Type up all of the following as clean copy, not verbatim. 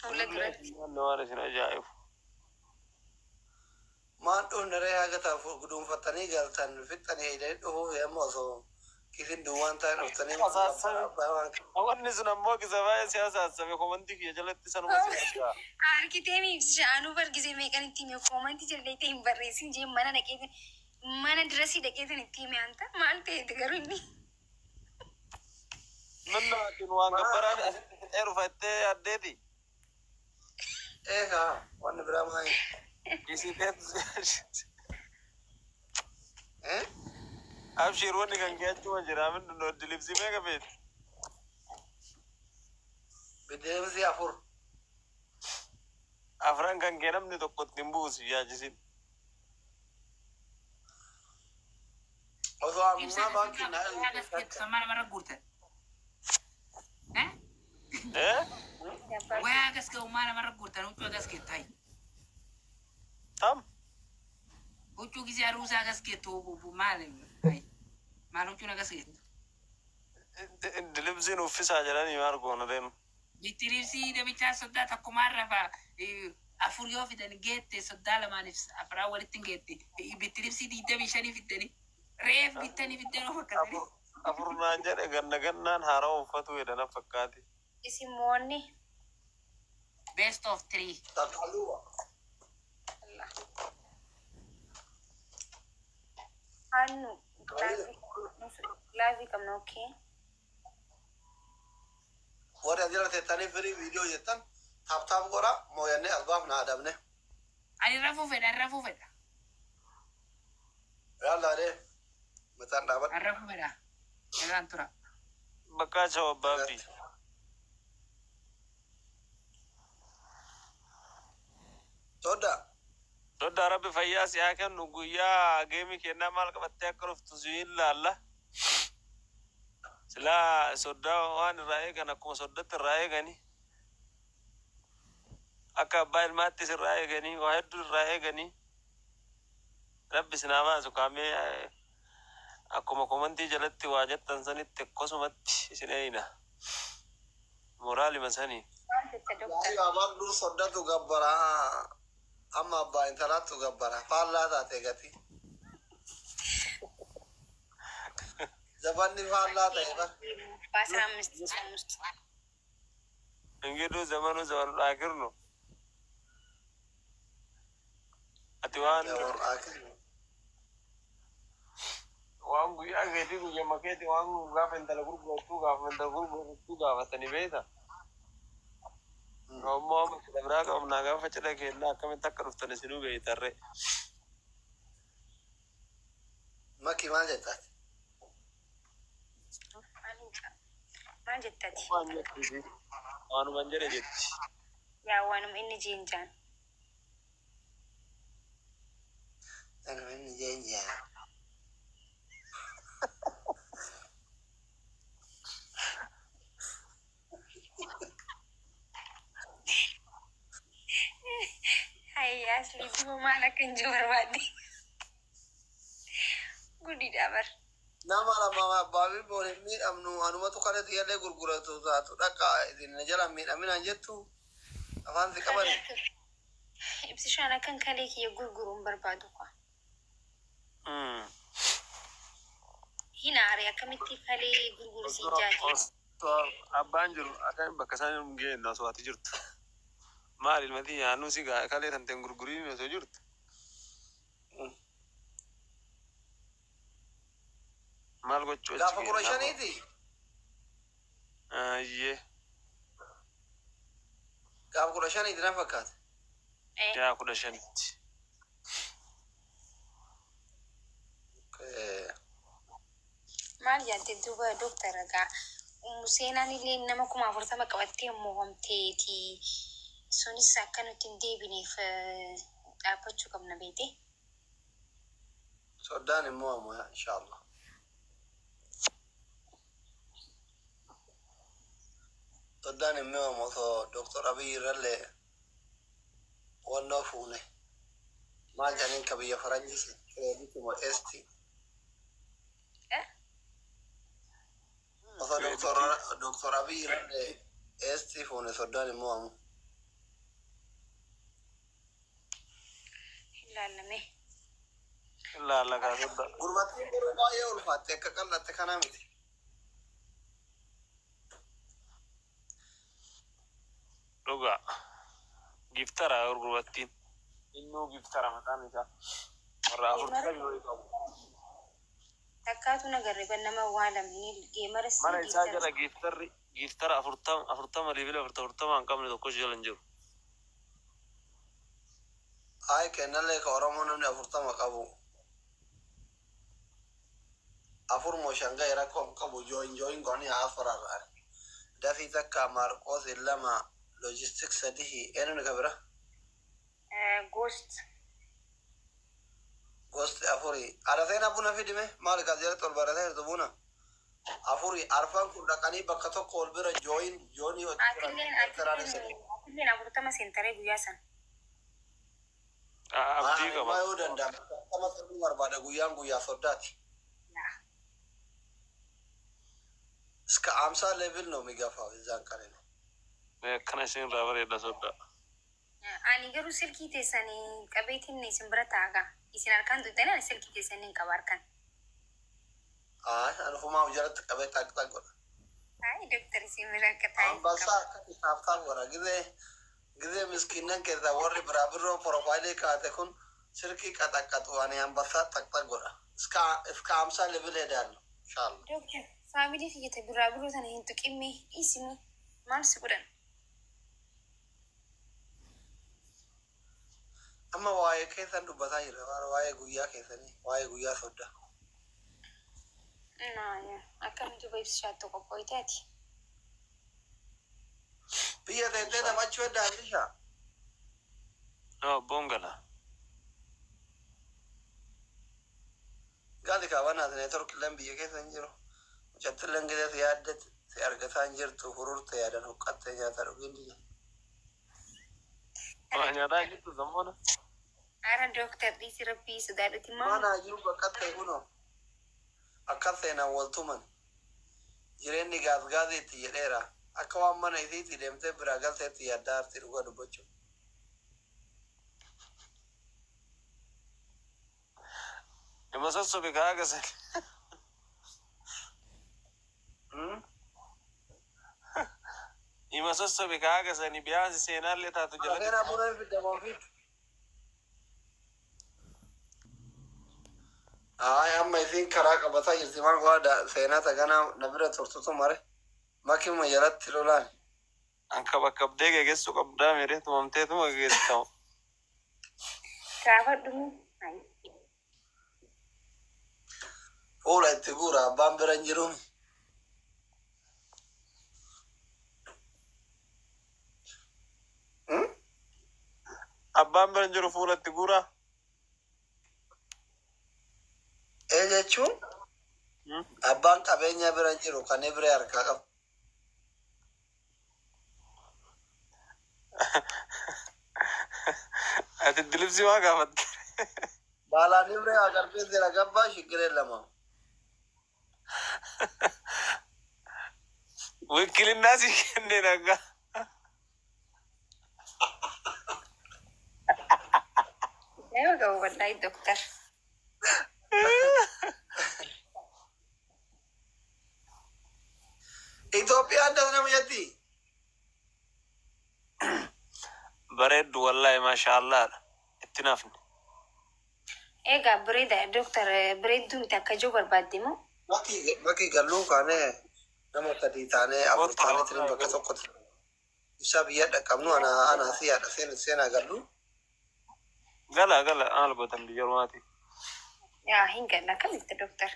Fuula Nullee duratti. isin nyaanne waan isin ajaa'ibu. Maan dhufne ree haga ta'a guduunfattanii galtan fixxanii eeydanii dhufuuf amma osoo kisin duwwaan ta'an dhuftanii waan gabbara Asaasame. abbaa waan Wanni sun ammoo kisa baay'ee si asaasame komantii kiyya jalatti sanuma si argaa. Harkitee miibsisha anuu bargisee meeqan itti hime koomantii jala deetee hin barreessin jee mana dhaqeetin mana dirasii dhaqeetin itti hime anta maal ta'eeti garuu inni. Nanna atiin waan gabbaraa asitti fixee dhufa jettee yaaddeeti. Eegaa wanni biraa maali? Isiiteetu si yaadde. Eh? Abshiir wanni kan kee achuma jira min dilibsii meeqa feeti? Bideemsi 4. Afran kan kee namni tokko ittiin bu'u si yaachisin. Osoo ammaa Ibsaan baankii naa wayaa gaskeettu sammaa namarra guurtan. Eh? Eh? Wayaa gaskeetu namarra guurtan huccuu gaskeettu hayi. Tam? Huccuu gisee aruusaa gaskeettu maal hayi. Maal huccuun gaskeettu? Dilibsiin uffisaa jedhanii maal goona deemu? Bittiribsii namichaa soddaa takkumaan rafa 4 yoo fidan geette soddaa lamaaniif afuraa walitti hin geette. Bittiribsii 25 fiddanii reef bittanii fiddanii of akkasanii. 4 naan jedhe ganna gannaan haarawaa uffatu jedha na fakkaati. Isin moonni. Best of three. Takkaluwa. Hannu gilaavii qabna okay. Warri as jala teettanii firii viidiyoo jettan tap tap godha mooyannee as baafna adabne. Ani rafuu fedha, ani rafuu fedha. Yaalaa dee mataan dhaabadhu. Ani rafuu fedha. Nagaan tura. Bakka chaw abbaa abdii. Sodda. Soddaa rabbi fayyaa si haa kennu guyyaa geemii kennaa maal qabattee akka dhuftu si hin laalla. Silaa soddaa waan irraa eegan akkuma soddatti irraa eegani. Akka abbaa ilmaattis irraa eeganii waa hedduu irraa eeganii. Rabbi isin haa baasu kaamee akkuma komantii jalatti waa jettan sanitti akkasumatti isin eeyna. Moraalima sanii. Maal jetta doktar? Yaa'ii abaan soddatu gabbara amma abbaa intalaattu gabbara faallaa taate gati. Zabanni faallaa ta'e bar. በአስራ አምስት ጾም ውስጥ እንግዲህ ዘመኑ ዘመኑ አኪር ነው። Ati waan waan guyyaa keetii guyyama keetii waan gaafa intala gurgurattuu gaafa intala gurgurattuu gaafatanii beekta. Ammoo amma cidha biraa qabnaa gaafa cidha kennaa akkamitti akka dhuftan isinuu beektarre. Makki maal jettaati? Maal jettati? Waan jetti waanuman jedhe jetti. Yaa waanuma inni jeenjaan. Waanuma inni jeenjaan. Hayya asli duba maal akka hin jiru barbaadde. Guddiidha bar. Nama lama abbaa fi boon hin miidhamnu anumatu kana xiyyaallee gurguratu taatu dhaqa isin na jala miidhaminaan jettu afaan si qabani. Ibsishaan akkan kalee kiyya gurguruu hin barbaadu kwa. Hin aare akkamitti kalee gurguru siin jaaje. Osoo abbaan jiru akka bakka isaan hin geenye osoo ati jirtu. Maal ilmatii yaannuu si kalee tanteen gurguriin osoo jirtu. Maal gochuu achi Gaafa kudha geenna? shaniiti. Ayyee. Gaafa 15ti na fakkaata. Yaa 15tti. Maal jaatte duuba doktara gaa seenaan illee nama 40,000 qabattee mo'amteeti. Sunis akka nuti hin deebineef dhaabbachuu qabna beete. Soddaan immoo ammoo inshallah. Soddaan immoo ammoo osoo Doktor Abiy irrallee wannoo fuune. Maal jedhaniin ka biyya faranjii kireeditii moo eesti. Osoo Doktor Abiy irrallee eesti fuune soddaan immoo ammoo. Ilaalame. Ilaalla kaa soddaa. Gurbattiin garuu baay'ee ulfaatte akka qal'atte kanaa miti. Dhugaa. Giftara gurgurattiin. Innuu giftara maqaan isaa. Warra 40 wayii qabu. Takkaatu nagarre ban nama waa lamini geemara Mana si isaa giftara. jala giftarri giftara 40 40 level 40 hin qabne tokko jala hin jiru. Ay kennallee ka Oromoo namni 40 qabu. Afur moo shan ga'e rakkoo hin qabu jooyin jooyin godhanii haa afurarra'an. Dafii takka Maarqoos lama loojistiks sadihi eenyuun ka bira? Ghost. Gosti afuri. Haadha seenaa buna fidime maali ka jalatti ol baratee jirtu buna? Afuri arfan kun dhaqanii bakka tokko ol bira jooyin joonii Atilleen atilleen atilleen 40 seentaree guyyaa san. Abdii qaba. Maa yoo danda'ame 40 ta'uu barbaada guyyaan guyyaa soddaati. Yaa. እስከ 50 level ነው የሚገፋው የዛን ቀን ነው። Akkana isin irraa bareeda soddaa. Ani garuu silkii teessanii qabeetiin isin bira taa'a. Isin harkaan tuqxanii ani silkii teessanii hin qaba harkaan. አይ አንፉማው ጀረት ቀበ ጠቅ ጠቅ godha. Ay doktar isin bira akka taa'e አንበሳ akkatti taaftaaf godha. Gizee gizee miskiinnan keessaa warri biraa birroo profaayilii kaate kun silkii qaxaqqaxu ani አንበሳ ጠቅጠቅ godha. እስከ 50 level ሄዳለሁ ኢንሻአላህ። Doktar faamilii kiyyata biraa biroo tana hin tuqimme dhiisimi maal si godhan? Amma waa'ee keessan dubbataa jirra. Waa'ee guyyaa keessanii, waa'ee guyyaa soddaa. Naa akkamitti duuba ibsishaattu qophooyteeti. Biyya teessee taphachuu heddaa Abdishaa. No, abboon gala. Gaali kaabanaati neetwork illeen biyya keessa hin jiru. Mucattilleen gisee si yaadde si argataa hin jirtu hururte yaadan huqqatte nyaata dhugiin dide. Waa nyaataa jirtu zammoona. Ara doktar dhiisi rabbii sodaadhuti maal? Mana jiru bakka ta'e kunoo akka seenaan wal tuman jireenyi gaazgaaziitti jedheera. Akka waan mana isiitti deemtee biraa galteetti yaaddaa arti dhuga dubbachuu. Ima sossobe kaa gasan. Ima sossobe kaa gasani biyaansi seenaallee taatu jalatti. Seenaa buna hin fiddamoo ofiitti. Ay amma isiin karaa qabataa jirti maal godha seenaa taganaa na bira turtutu mare makima jalatti lolaan. Anka bakka abdee gegessu qabdaa mere tumamteetuma gegeessitamu. Gaafadhumu. Fuula itti guura abbaan bira hin jiruun. Abbaan bira hin jiru fuula itti guuraa. Ee jechuun abbaan qabeenya bira hin jiru kan bira harkaa qabu. Ati dilibsi waa gaafatte. Baalaan ibree agartee jira gabbaa shiggiree lama. Wikkilinnaa si kennee nagaa. Nama qabu wallahi doktar. Itoophiyaan das nama jetti. Bareeddu wallahi maashaallaadha. Itti nafni. Egaa bareeda doktar bareedduu miti akka jiru barbaadde moo? Bakki galluu kaanee nama sadii taanee afur Kottu taanee tiriin bakka tokkotti ibsaa biyya dhaqqabnu ana ana si haadha seen seenaa galluu. Gala gala maal gootan biyya ormaati. Yaa hin galla akkamitti doktar?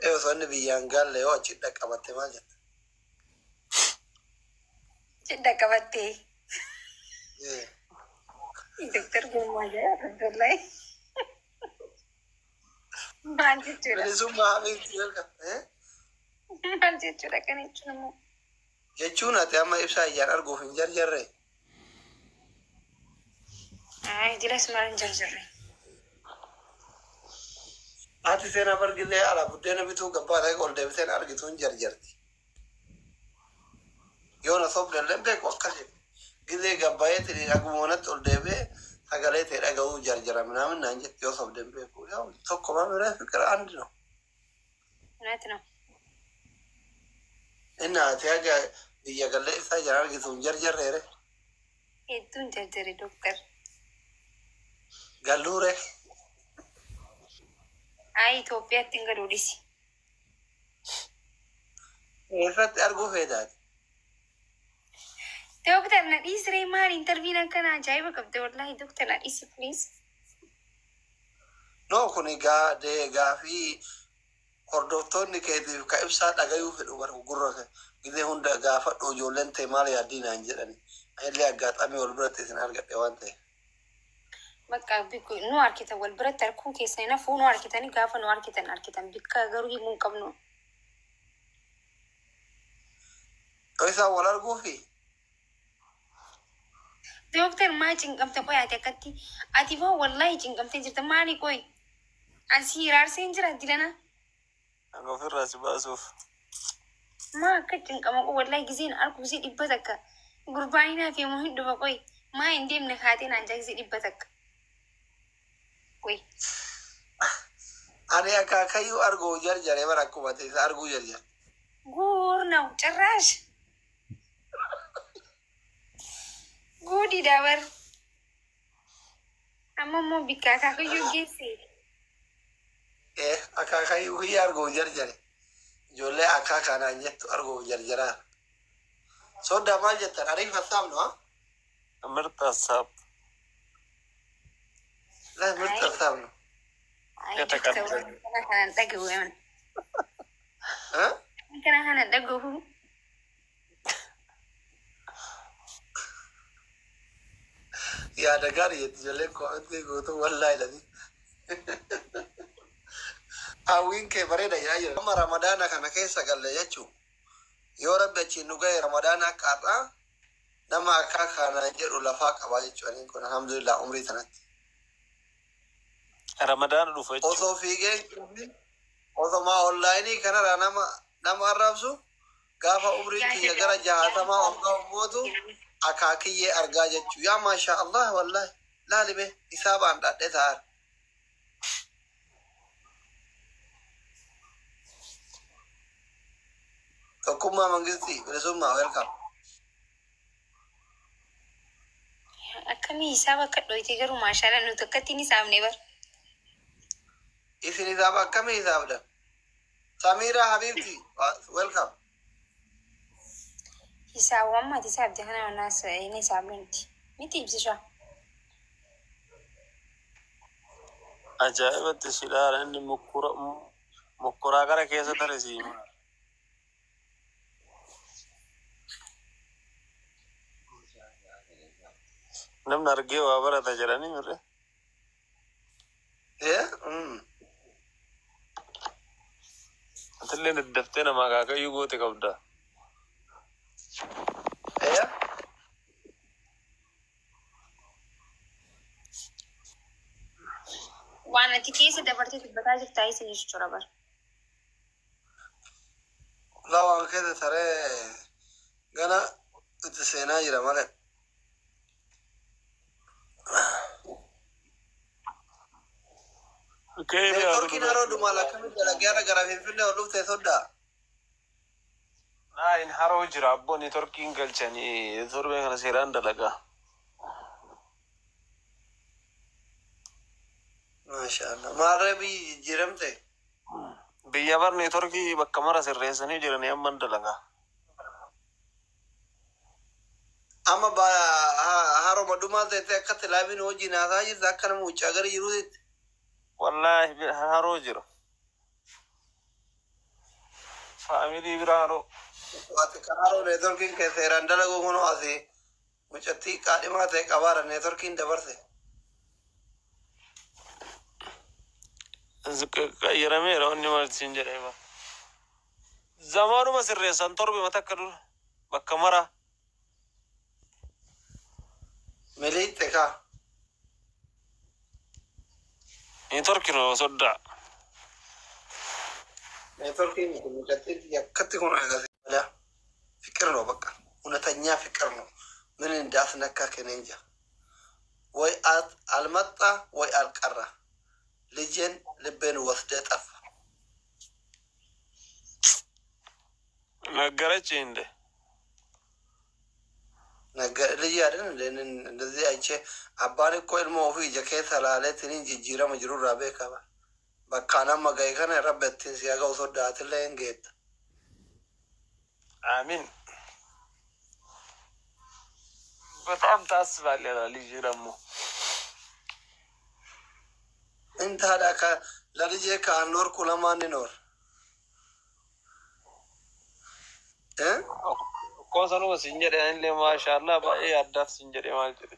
Ee osoo inni biyyaan galle yoo achi dhaqqabatte maal jetta? Cidha qabattee. Ee. Doktar gurmaa jira wallahi. Maal jechuudha? Bilisummaa habiibti welcome. Eh? Maal jechuudha kan jechuun immoo? Jechuun ati amma ibsaa iyyaan arguuf hin jarjarre. Ay jiras maal hin jarjarre. Ati seenaa bargillee ala buddeena bituu gabbaa ta'e ol deebiseen argitu hin jarjarti. Yoo na sobdellee beeku akkas jedhe. Gizee gabbaa'eetiin aguma manatti ol deebi'ee sagalee Sagalee ta'e dhaga'uu jarjara minaamin naan jetti yoo sobdeen beeku. Yaw tokko maamila fiqir andi no. እውነት ነው። Inni ati haga biyya gallee ibsaa jiran argitu hin jarjarreere. Hedduun jarjare doktar. Galluure. Ayi Itoophiyaatti hin galuu dhisi. Eessatti arguu feetaati? Doktar na dhiisiree maali intarviin akkana ajaa'iba qabde wallahi doktar na dhiisi please. No kun gaafii hordoftoonni keetiif ka ibsaa dhagayuu fedhu bara gurra gizee hunda gaafadhu ijoolleen ta'e maal yaaddii naan jedhani. Anillee aggaxamii wal biratti isin argadhe waan ta'eef. Bakka bikku nu arkitan wal biratti arguun keessan hafuu nu arkitanii gaafa nu arkitan arkitan bikka garuu himuu hin qabnu. Yoo isaan wal arguufi Doktar maa cinqamte qoy ati akkatti ati foo wallahi cinqamtee jirta maali qoy asii hiraarseen jira dilana Hanga ofirraa si baasuuf. maa akka cinqama qo wallahi giseen arku gisee 100 gurbaayinaa fi immoo hin dhufa qoy maa hin deemne kaatee naan jaa gisee 100 qoy. Ani akaakayyuu arguu jarjare bara akkuma ta'e isa arguu jarjare. ጉር ነው ጭራሽ ጉድ ይዳበር አመሞ ቢካ akaakayyuu geesse. Eh akaakayyuu kiyya arguu jarjare. Ijoollee akaakaa naan jettu arguu jarjaraa. Soddaa maal jettan ariif hassaabnu haa? ምርጥ ሀሳብ። Laa mirti አይ hassaabnu. አይ ዶክተር የተቀበለ waan kana dhagahu yaman Haa? kana dhagahu. Yaada gaarii jetti ijoolleen koomentii guutuu wallaahi lati. Hawwiin kee bareeda jedhaa jira. Amma Ramadaana kana keessa galle jechuun yoo rabbi achiin nu ga'e Ramadaana akka har'aa nama akka kanaan jedhu lafaa qabaa jechuudha. Kun alhamdulillah umrii sanatti. Ramadaan dhufa jechuudha. Osoo fiigeen osoma onlaayinii kanarraa nama arrabsu gaafa umriin kiyya gara 60 ol ga'u mootu akaakiyyee argaa jechuu. Yaa maasha Allah wallahi laalime hisaabaan dhadhe ta'an. Tokkummaa mangistii bilisummaa welcome. Akkamii hisaaba akka dhoyte garuu maashaala nuti akkatti hin hisaabne bar. Isin hisaaba akkamii hisaabdan? Samiira Habibti welcome. Hisaaba amma ati hisaabde kana wanaas hin hisaabne nuti. Miti ibsishaa. Ajaa'ibatti si ilaala inni mukkuraa gara keessa tare si hima. Namni argee waa barata jedhanii mirre. Eh? Mm. Atillee daddaftee nama akaakayyuu goote qabda. Eh? Waan ati keessa dabartee dubbataa jirtaa isa jechuudha bar. Laa waan keessa taree gana itti seenaa jira malee. Neetworkiin haroo dhumaal akkamitti dalagee har'a gara Finfinnee ol dhuftee soddaa? Naayin haroo jira abboo neetworkiin galchanii torbee kana seeraan dalagaa. Maasha Allah. Maarree biyyi jijjiiramte? Biyya bar neetworkii bakka mara sirreessanii jiranii amman dalagaa. Amma haroma dhumaa ta'e akkatti laabiin hojii naasaa jirta akka nama wuccaa gara jiruutti. Wallaahi haroo jira. Faamilii bira haroo. Ati kan haroo neetworkiin kee seeraan dalaguu kunoo asii mucattii qaadhimaa ta'e qabaara neetworkiin dabarse. Qayyarameera onni maal siin jedhee bara. Zamaanuma sirreessan torbe mata akka dura bakka mara. Miliixxe kaa. Neetworkiin soddaa. Neetworkiin kun mucattiin akkatti kun agarsiisa. ፍቅር ነው በቃ እውነተኛ ፍቅር ነው። ምን እንዳስነካ ከኔ እንጃ። ወይ አልመጣ ወይ አልቀረ። ልጄን ልቤን ወስደ ጠፋ። ነገረች እንዴ? ልጅ አይደል እንደዚህ አይቼ abbaan እኮ ilma ofii ija keessa laaleetiin jijjiirama jirurraa beekama. Bakka nama gahe kana rabbi ittiin si haga osoo daatillee hin geetta. አሚን። በጣም ታስባለህ ልጅ ደግሞ። እንታዲያ ለልጄ ካልኖርኩ ለማን ይኖር? Akkuma sanuma siin jedhe, anillee maashaallah baay'ee addaaf siin jedhe, maal jedhe.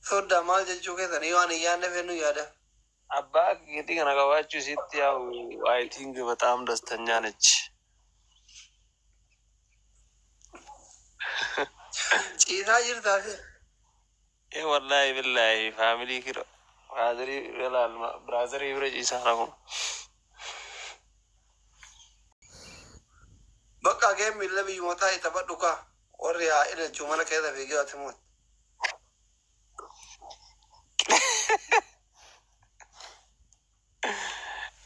Soddaa maal jechuu keessan yoo ani yaadne fennu yaada. Abbaa keetii kana qabaachuu isitti ያው I think በጣም ደስተኛ ነች። Ciisaa jirtaati. Ee wallahi billahi family kira father ilaal, brother bira ciisaa kun. Bakka game illee biyyuma taa'e taphadhu kaa, warri haa ilaalchuu mana keessa fiigee ati moot.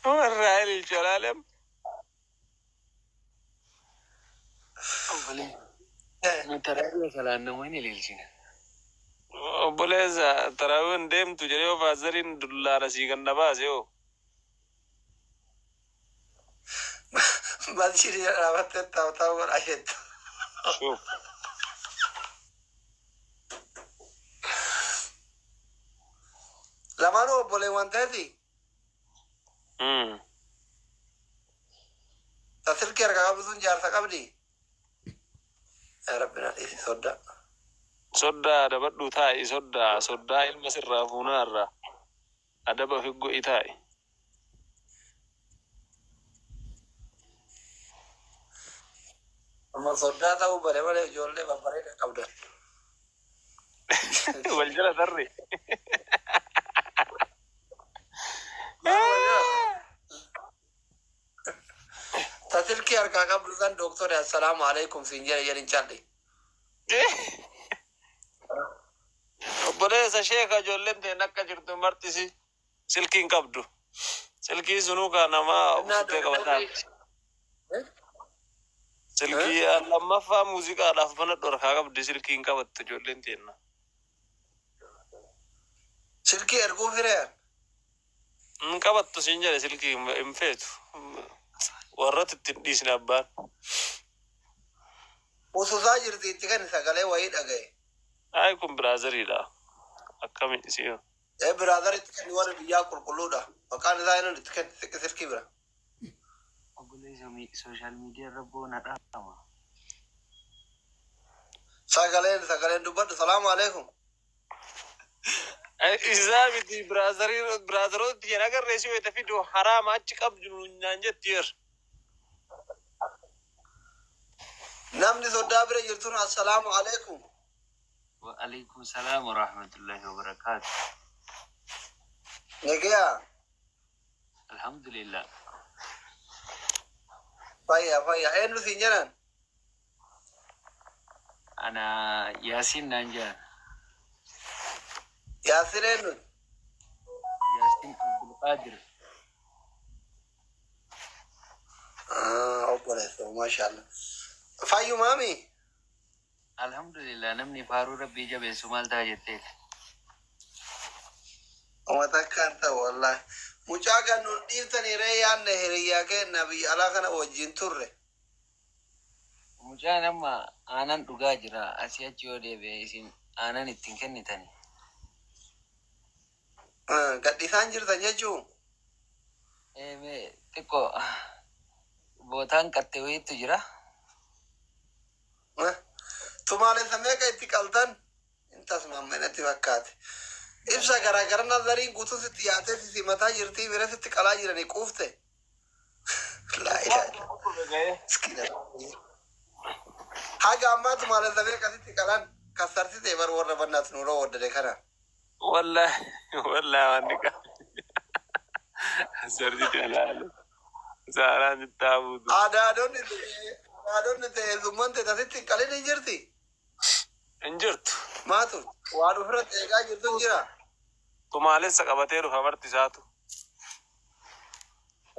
Warra ilaalchu alaalem. Tarawih salaanna ililchina. Obboleessa, taraawiin deemtu jedhee yoo fatheriin dullaadha sii ganna baase yoo. Masjidi dhaabattee taphata godha jettu. Shuf. Lamaanuu obboleewwan ta'eeti. Ta silkii harkaa qabdu sun jaarsa qabdi. Yaa Rabbi na dhiisi soddaa. Soddaa adabadhu taa'i, soddaa soddaa ilma sirraa fuunaarraa adaba ofi go'i taa'i. Amma soddaa ta'uu bare malee ijoollee babbareeda qabdan. Wal jala tarre. Ta silkii harkaa qabdu san dooktorri assalaamu alaikum siin jedhe jedhin calli. Obboleessa sheeka, ijoolleen ta'en akka jirtu martisi silkii hin qabdu. Silkii sunuu kan namaa uffatee qabataa. Silkii lammaffaa muuziqaadhaaf mana dhorkaa qabdi, silkii hin qabattu ijoolleen teenna. Silkii erguu fireen. Hin qabattu siin jedhe, silkii hin feetu. Warratti ittiin dhiisne abbaan. Ususaa jirti itti kan sagalee wayii dhagaye. Ay, kun brotheriidha. Akkami isii. Ee, brother itti kenni, warri biyyaa qulqulluudha. Maqaan isaa inni itti kenni silkii bira. Obboleessa, social media irra boona dhaama. Sagaleen sagaleen dubbadhu, salaamu alaikum. Isaa miti, brotherii brotherooti jedhan agarree si wayita fidu haraama achi qabdu naan jetti yer. Namni soddaa bira jirtun assalaamu alaikum. Wa alaikum salaam wa rahmatullahi wa barakaatu. Nagayaa. Alhamdulillah. Fayya fayya, eenyu siin jedhan? Ana Yaasiin naan jedhan. Yaasir eenyu? Yaasiin Abdulqaadir. Obboleessa, maashaallah. Fayyumaami? Alhamdulillah, namni faaruu rabbii jabeessu maal ta'a jetteeti. Uma takkaan ta'u wallahi. Mucaa kan nun dhiiftanii ree, yaanne hiriyyaa kenna biyya alaa kana wajjin turre. Mucaan amma aanan dhugaa jira. Asii achi yoo deebi'e isin aanan ittiin kennitani. Gadhiisaan jirtan jechuun. Mee xiqqoo bootaan qaxxee wayiitu jira. Tumaalessa meeqa itti qaltan? Intas mammenatti fakkaate. Ibsa garaagara nazariin guutuu sitti yaatee si simataa jirtii, bira sitti qalaa jiranii quufte. Laa ilaaha illallah. Miskiina. Haga ammaa tumaalessa meeqa sitti qalan kassartite bar warra bannaat nuuroo waddade kana. Wallahi wallahi waan dhiqa. Sardi jalaalu. Saaraan itti haafuutu. Adaadonni ta'e, zumman ta'e tasitti hin qalin hin jirti. Hin jirtu. Maa turte? Waan ofirratti eegaa jirtu jira. Tumaalessa qabatee dhufa marti isaatu.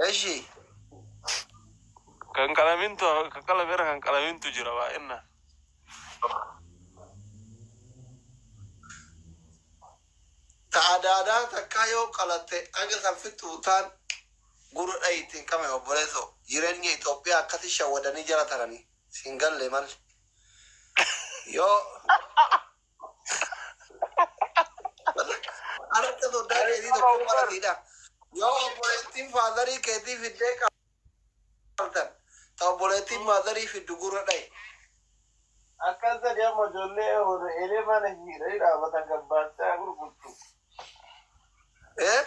Eshi. Kan qalamintu kan qalameera kan qalamintu jira baay'inaan. Ta adaadaa takkaa yoo qalatte aga salfittu taan gurra dhayitiin qame obboleesso jireenya Itoophiyaa akkasi shawwadanii jala taranii siin galle malle. Yoo harka soddaa keetii tokko maratiidha. Yoo obboleettiin faazarii keetii fiddee qaltan ta obboleettiin maazarii fiddu gurra dhayi. Akkas sadii amma ijoollee eelee mana hidhanii dhaabatan gabbaachaa gurgurtu. Eh?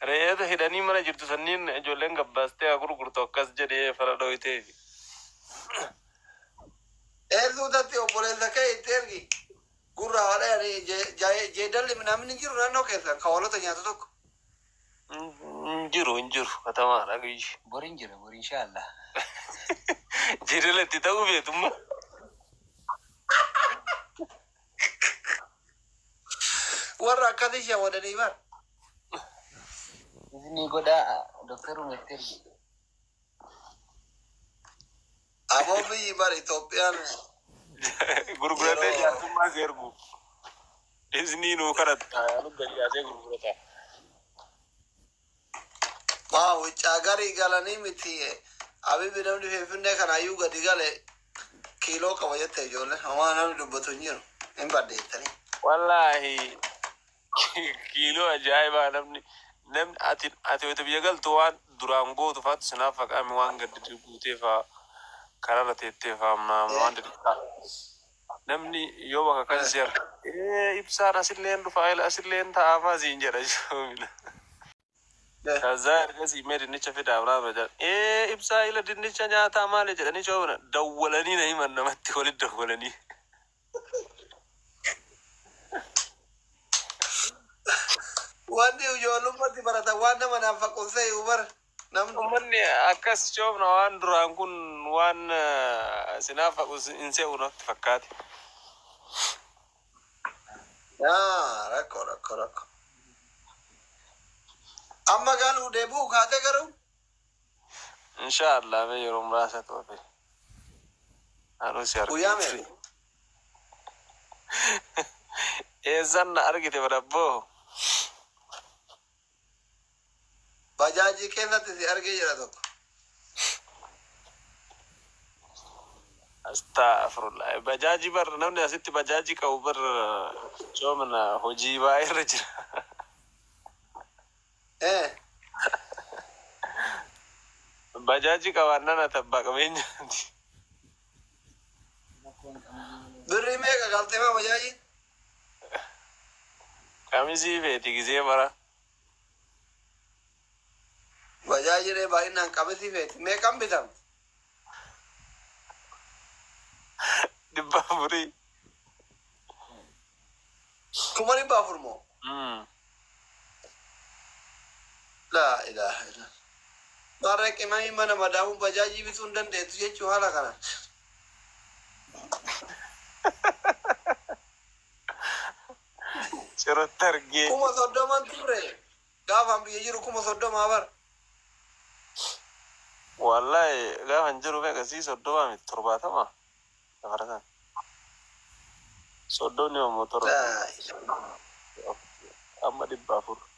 Re'eeta hidhanii mana jirtu sanniin ijoolleen gabbaastee haa gurgurtu akkas jedhee fara dhoyiteefi. Eessuutatti obboleessa kee itti ergi. Gurra haadha jeedalli namni jiru naannoo keessan kan hoolota nyaatu tokko. Hin jiru hin jiru katamaadha guyyi. Borin jira bor inshaallah. Jeedala itti ta'uu beetumma. Warra akkasii shawwadanii bar. Izni godhaa doktoruma itti ergi. Aboo biyyi bar Itoophiyaan Gurguratee yeroo jaarsummaa si ergu. Iznii nuu kadhatta yaalu gadi yaasee gurgurata. Maa wuccaa garii galanii miti abibi namni finfinnee kanaayyuu gadi gale kiiloo qaba jette ijoolleen homaa namni dubbatu hin jiru hin baddeettanii. Wallaahi kiiloo ajaa'ibaa namni namni ati ati wayita biyya galtu waan duraan gootu faatu sinaaf faqaami waan gaddi guutee faa kararra teettee faa waan xixiqqaa. Namni yoo bakka kan si arga ee ibsaan asilleen dhufaa ila asilleen taa'aa siin jedha joomina. ከዛ ergasii mee dinnicha fidaa biraa jedhan ee ibsaa ila dinnicha nyaataa maali jedhanii coomina dawwalanii na himan namatti walit dawwalanii. Wanni ijoollummaatti baratan waan nama naaf faqunsee iyyuu bara namni. Uummanni akkas coomna waan duraan kun waan sinaaf faqu hin se'u natti fakkaate. Yaa rakkoo rakkoo rakkoo. Amma galuu deebi'uu kaatee garuu Inshaallah mee yeroo muraasa toofe. Anuu si guyyaa argite. meeqa? Eessan na argite badabboo? Bajaajii keessatti si argee jira tokko. Astaghfirullah. Bajaajii bar namni asitti bajaajii qabu bar coomna hojii baay'ee irra jira. Eh. Bajaajii qabaannaan ati abbaa qabeenyaati. Birrii meeqa galtee maa bajaajii? Qamisii feeti gisee mara. Bajaajii baay'inaan qamisii feeti. Meeqan bitamti? 400. 400,000 moo? Laa ilaaha illa. Maarree qimamii mana madaamuun bajaajii bituu hin dandeettu jechuu haala kanaan. Cirratti argee. 30,000 turre. Gaafaan biyya jiru 30,000 bara. Wallahi gaafa hin jiru meeqa sii 30 miti 70. Dabaratan. 30 immoo 7. Laa ilaaha. Amma 400.